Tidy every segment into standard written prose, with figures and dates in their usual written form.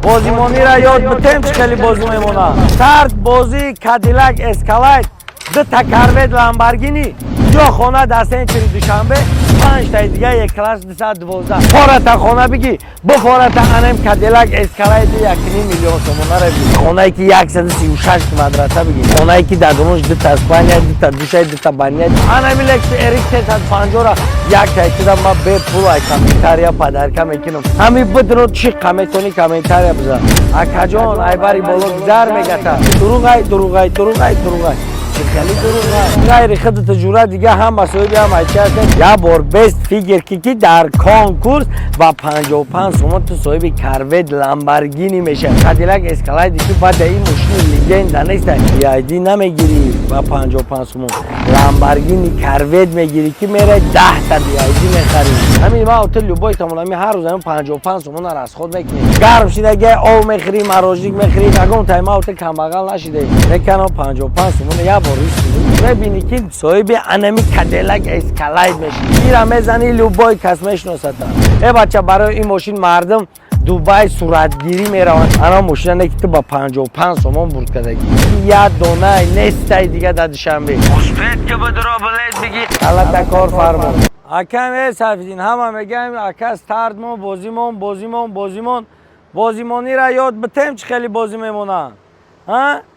Бозимонира ёд битем, чӣ хеле бозӣ мемонад. Старт бозии Кадиллак Эскалайд, дута Корвет, Ламборгини ё хона дар центри Душанбе, панҷтаи дига Е-класс 212. Фората хона бигӣ, бифората анем Кадиллак Эскалайди 1,5 миллион сомонара бигӣ, хонае ки 136 квадрата бигӣ, хонае ки дар дунуш дута спальня, дута душай, дута баня. Анами Лексус RX 350-ра як тайтида ма бепул ай комментария подарка мекунам. Ҳами бидро, чӣ қаметони, комментария бизан. Акаҷон, айбари боло гузар мегата. Дуруғай, дуруғай, дуруғай, дуруғай, чӣ хеле дуруғай? Ғайри худата ҷура дига ҳама соҳиби ҳама чи ҳастем. Як бор бест фигр ки дар конкурс ба 55 сомон ту соҳиби Корвет, Ламборгини мешавӣ, Кадилак Эскалайди, ки баъда ин мошини легенда неста. BYD намегирӣ ба 55 сомон, Ламборгини Корвет мегирӣ, ки мерай 10-та BYD мехарӣ. Ҳамин ма ту любой тамон ҳами ҳар рӯз ҳамин 55 сомона расход мекунӣ. Гарм шидаги ов мехӯрӣ, мороженик мехӯрӣ, ягон тайма ту камбағал нашидаӣ. Меканам 55 сомона, як бор риск мебинӣ, ки соҳиби анами Кадилак Эскалайд мешӣ. Ира мезанӣ, любой кас мешиносата. Э бача, барои ин мошин мардум Дубай суратгирӣ мераванд. Ана мошина не, ки ту ба 55 сомон бурд кардагӣ, як дона нестай дига дар Душанбе. Успеть ки бидро, билет бигӣ, алата кор фармо. Акам э Сайфиддин, ҳама мегаем: ака, старт мон, бозимон, бозимон, бозимон. Бозимонира ёд битем, чӣ хеле бозӣ мемонанд.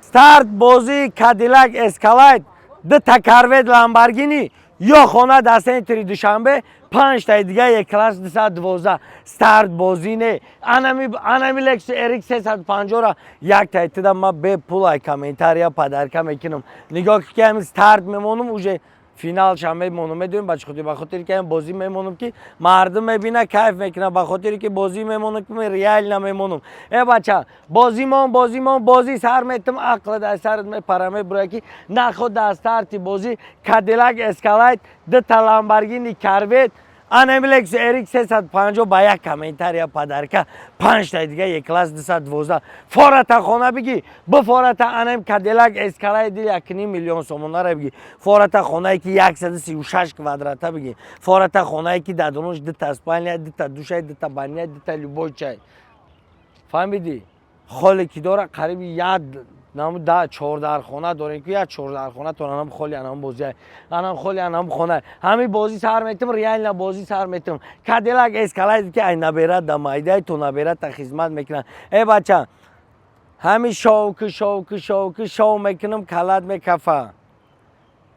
Старт бозии Кадилак Эскалайд, дута Корвет, Ламборгини ё хона дар центри Душанбе, панҷтаи дига Е-класс 212. Старт бозӣ не, анами Лексус RX 350-ра як тайтида ма бепул ай комментария подарка мекунам. Нигоҳ ки ҳами старт мемонам, уже финалшам мемонам. Медонем ба чӣ хотир? Ба хотире ки ҳами бозӣ мемонам, ки мардум мебина, кайф мекунад. Ба хотире ки бозӣ мемонам, ки реально мемонам. Э бача, бозимон, бозимон, бозӣ сар метам, ақла дар сарат мепара, мебура, ки наход дар старти бозӣ Кадилак Эскалайд, дута Ламборгини Корвет, анами Лексус RX 350 ба як комментария подарка, панҷтаи дига Е-класс 212. Фората хона бигӣ, бифората анам Кадилак Эскалайди 1,5 миллион сомонара бигӣ, фората хонае ки 136 квадрата бигӣ, фората хонае ки дар дунуш дута спальня, дута душай, дута баня, дута любой чай. Фаҳмидӣ? Холе ки дора, қариби як наму да чордархона дорем, ки як чордархона то анам холи, анам бозӣ, анам холи, анам хона. Ҳами бозӣ сар метам, реально бозӣ сар метам. Кадилак Эскалайд, ки ай наберад да майдай то наберад та хизмат мекунад. Э бача, ҳами шовку, шовку, шовку, шов мекунам, калат мекафа.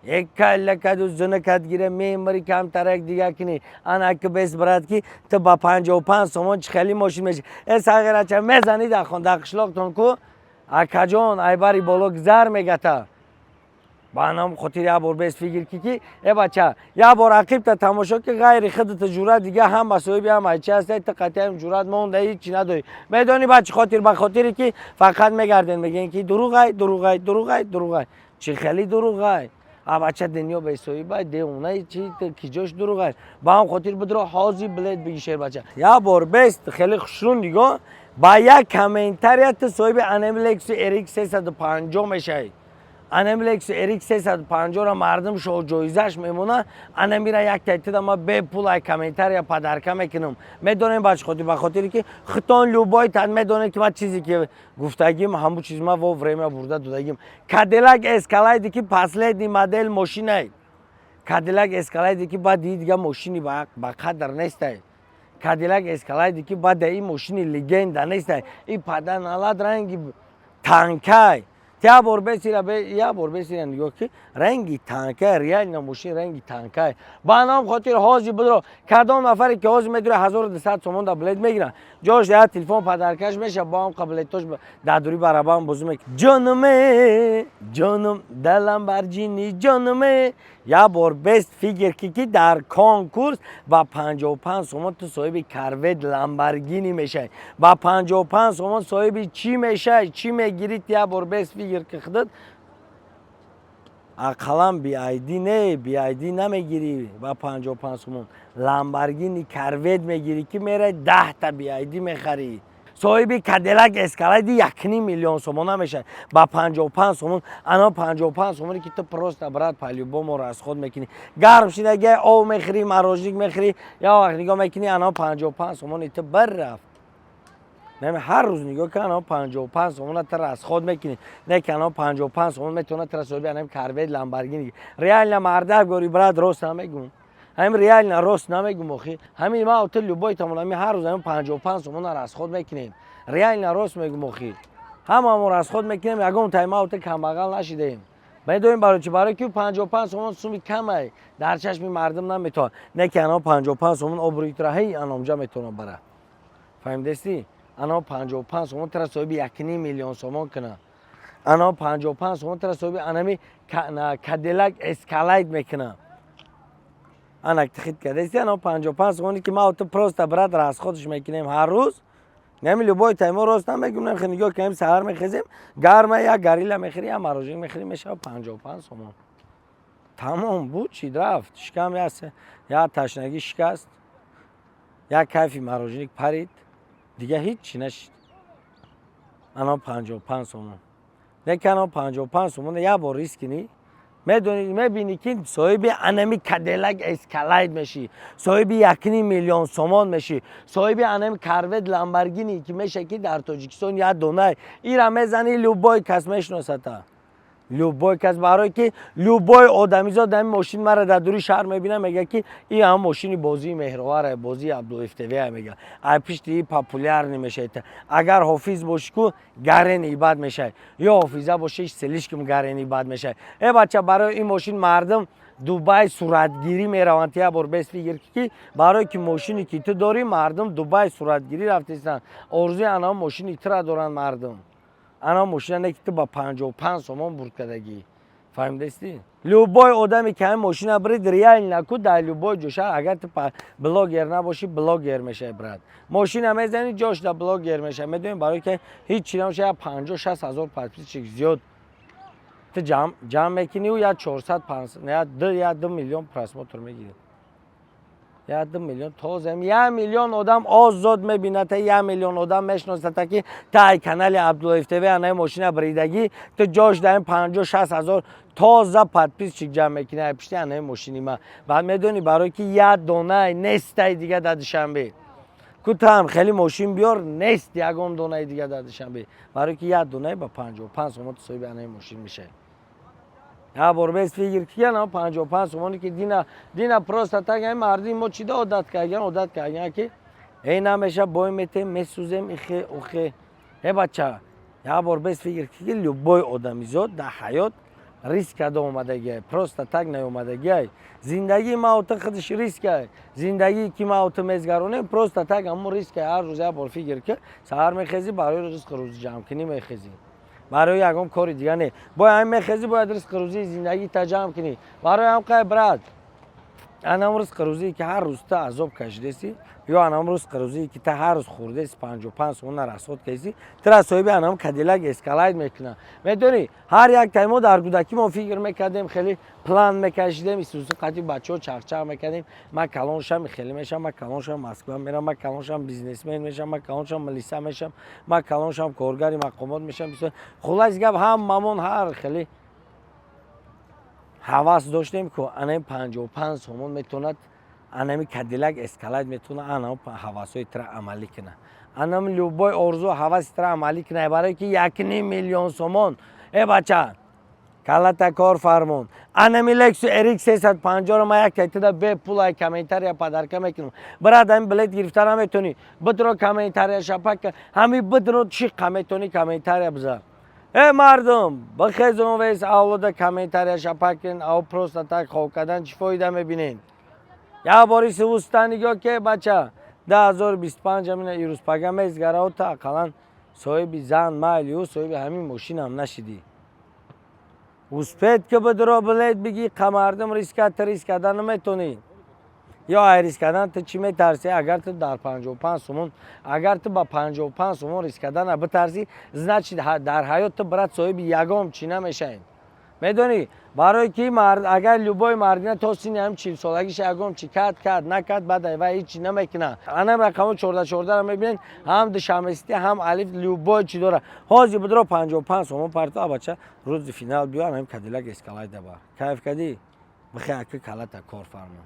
Як калла каду зуна кад гира, мемари, камтарак дига кунӣ. Анаки бес, брат, ки ту ба 55 сомон чӣ хели мошин меши. Э сағирача, мезанӣ дар хон, дар қишлоқтон ку. Акаҷон, айбари боло гузар мегата. Ба нам хотир як бор бес фигр ки э бача, як бор ақибта тамошо ки, ғайри худата ҷурат дига ҳама соҳиби ҳама чи ҳастай. Ту қатъиам ҷурат монда, ҳичи надорӣ. Медонӣ ба чӣ хотир? Ба хотире ки фақат мегарден, мегӯен, ки дуруғай, дуруғай, дуруғай, дуруғай, чӣ хеле дуруғай? А бача, дунё бесоҳиба, девонаи чи, ки ҷош дуруғай? Ба ҳам хотир бидро, ҳозир билет бигӣ. Шер бача, як бор бест, хеле хушрӯ нигоҳ, ба як комментария ту соҳиби анами Лексус RX 350 мешавӣ. Анами Лексус RX 350-ра мардум шоҳҷоизаш мемона. Анамира як тайтида ма бепул ай комментария подарка мекунам. Медонем ба чӣ хотир? Ба хотире ки хитон любой тан медонем, ки ма чизе ки гуфтагим, ҳамун чиз ма во время бурда додагим. Кадилак Эскалайде, ки последний модель мошинай, Кадилак Эскалайде, ки баъд дига мошини ба қадр нестай, Кадилак Эскалайде, ки баъд ин мошини легенда нестай. И паданалад ранги танкай. Як бор бесира, як бор бесира, нигоҳ ки ранги танкай, реально мошин ранги танкай. Ба нам хотир ҳозир бидро. Кадом нафаре ки ҳозир медура, 1200 сомон да билет мегирад, ҷош як телефон подаркаш меша. Бо ҳам қабилетош дадури барабан бозӣ мекунад. Ҷонуме, ҷонум, да Ламборджини, ҷонуме. Як бор бест фигр ки дар конкурс ба 55 сомон ту соҳиби Корвет, Ламборгини мешавӣ. Ба 55 сомон соҳиби чӣ мешавӣ, чӣ мегирӣ? Як бор бест фигр ки худат ақаллан BYD не, BYD намегирӣ. Ба 55 сомон Ламборгини Корвет мегирӣ, ки мерай 10-та BYD мехарӣ. Соҳиби Кадилак Эскалайди 1,5 миллион сомона мешавад ба 55 сомон. Ана 55 сомоне, ки ту просто, брат, по-любому расход мекунӣ. Гарм шидаги ов мехӯрӣ, мороженик мехӯрӣ, як вақт нигоҳ мекунӣ, ана 55 сомони ту бір рафт. Нами ҳар рӯз нигоҳ кан, ано 55 сомона тара расход мекунӣ, не ки ано 55 сомон метавона тара соҳиби анами Корвет, Ламборгини. Реально, мардак, гори, брат, рост намегум? Ҳамин реально рост намегум? Охи, ҳамин ма ту любой тамон ҳамин ҳар рӯз ҳамин 55 сомона расход мекунем. Реально рост мегум? Охи, ҳамамо расход мекунем, ягон тайма ту камбағал нашидаем. Медонем барои чи? Барои ки 55 сомон суми камай дар чашми мардум наметавон, не ки ано 55 сомон обрӯи тура ҳей аномҷа метавона бара. Фаҳмидестӣ? Ано 55 сомон тара соҳиби 1,5 миллион сомон куна. Ано 55 сомон тара соҳиби анами Кадиллак Эскалайд мекуна. Анак тихит кардести, ано 55 сомоне ки ма ту просто, брат, расход ш мекунем ҳар рӯз. Нами любой таймо рост намегум? Нахе, нигоҳ кунем, саҳар мехезем, гарма, як Горилла мехӯри, як мороженое мехӯри, мешава 55 сомон. Тамом буд, чид рафт шикам, як ташнагӣ шикаст, як кайфи мороженик парид, дига ҳеҷ чӣ нашид. Ано 55 сомон, лекин ано 55 сомон як бор риск кунӣ, медонӣ, мебинӣ, ки соҳиби анами Кадиллак Эскалайд мешӣ, соҳиби 1,5 миллион сомон мешӣ, соҳиби анами Корвет, Ламборгини, ки меша, ки дар Тоҷикистон як донай ира мезанӣ, любой кас мешиносата, любой кас. Барое ки любой одамизод ҳамин мошин мара дар дури шаҳр мебина, мега, ки ин ҳам мошини бозии Меҳровара, бозии Абдуллоев ТВ, мега. Ай пишти и популярный мешавед. Агар ҳофиз бошӣ ку, гарени бад мешавад, ё ҳофиза боши, слишком гарени бад мешавад. Э бача, барои ин мошин мардум Дубай суратгирӣ мераванд. Як бор бес фикр, ки барое ки мошине ки ту дорӣ, мардум Дубай суратгирӣ рафтестанд, орзуи ана мошини тура доранд мардум. Ана мошина не ки ту ба 55 сомон бурд кардагӣ. Фаҳмидастӣ? Любой одаме ки ҳамин мошина бирид, реально ку, дар любой ҷоша, агар ту блогер набошӣ, блогер мешавӣ, брат. Мошина мезанӣ, ҷош да блогер мешавӣ. Медонӣ, барое ки ҳеҷ чи набоша, як 50-60 ҳазор подписчик зиёд ту ҷамъ мекунию як чорсад, як 2 миллион просмотр мегирӣ, як 2 миллион тоза, 1 миллион одам озод мебината, 1 миллион одам мешиносата, ки та ай канали Абдуллоев ТВ анаи мошина бридагӣ. Ту ҷош даин 50-60 ҳазор тоза подписчик ҷамъ мекунӣ ай пишти анаи мошини ма. Баъд медонӣ, барое ки як донай нестай дига дар Душанбе ку, таам хеле мошин биёр, нест ягон донаи дига дар Душанбе, барое ки як донай ба 55 сомон ту соҳиби анаи мошин мешавӣ. Як бор бес фикр киян, 55 сомоне ки дина просто так ҳами мардуми мо чида одат кардаган? Одат кардаган, ки эй, намеша, бой метем, месӯзем, ихе ухе. Э бача, як бор бес фикр, ки любой одамизод дар ҳаёт риск карда омадагиай, просто так наомадагиай. Зиндагии ма ту худаш риск ай. Зиндагие ки ма ту мезгаронем, просто так ҳамон риск ай. Ҳар рӯз як бор фикр ки саҳар мехезӣ, барои ризқу рӯзӣ ҷамъ кунӣ мехезӣ, барои ягон кори дига не. Бояд ҳамин мехезӣ, бояд ризқу рӯзии зиндагита ҷамъ кунӣ. Барои ҳам қай, брат, анам ризқу рӯзие ки ҳар рӯз ту азоб кашидеси, ё анам ризқу рӯзие ки ту ҳар рӯз хӯрдеси, 55 сомона расход кардеси, тура соҳиби анам Кадиллак Эскалайд мекунад. Медонӣ, ҳар як тай мо дар кӯдакӣ мо фикр мекардем, хеле план мекашидем, исусу қати бачаҳо чахчах мекардем: ман калон шам, хеле мешам, ман калон шам, Москва мерам, ман калон шам, бизнесмен мешам, ман калон шам, милиса мешам, ман калон шам, коргари мақомот мешам. Хуллас гап, ҳамамон ҳар хеле ҳавас доштем, ку анаи 55 сомон метавонад, анами Кадиллак Эскалайд метавонад анам ҳавасҳои тира амалӣ кунад, анам любой орзу ҳаваси тира амалӣ кунад, барое ки 1,5 миллион сомон. Э бача, калата кор фармон. Анами Лексус RX 350-ро ман як тайтида бепул ай комментария подарка мекунам. Брат, ҳами билет гирифта наметонӣ, бидро, комментария шапака, ҳами бидро, чӣ қа метонӣ, комментария бизар. Э мардум, бихезон, вес авлода комментария шапакин. Ав просто так хоб кардан чӣ фоида мебинед? Як бори сивуста нигоҳ ке, бача, 2025 амина ирӯз пага мезгарао, та ақаллан соҳиби зан майлиу соҳиби ҳамин мошинам нашидӣ. Успеть ки, бидро, билет бигӣ. Қа мардум риск а, ту риск кардан наметонӣ. Ё ай риск кардан ту чӣ метарсӣ? Агар ту дар 55 сомон, агар ту ба 55 сомон риск кардана битарсӣ, значит, дар ҳаёт ту, брат, соҳиби ягон чӣ намешавӣ. Медонӣ, барое ки агар любой мардина то синни ҳам 40-солагиша ягон чӣ кард, кард, накард, баъд вай ҳеҷ чӣ намекунад. Анам рақамо 14 14-ро мебинед, ҳам Душанбесити, ҳам Алиф, любой чӣ дора. Ҳозир бидро, 55 сомон парто, бача, рӯзи финал биё, анам Кадилак Эскалайда бар кайф кардӣ, бихе, аки калата кор фармо.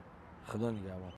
Худо нигаҳбон.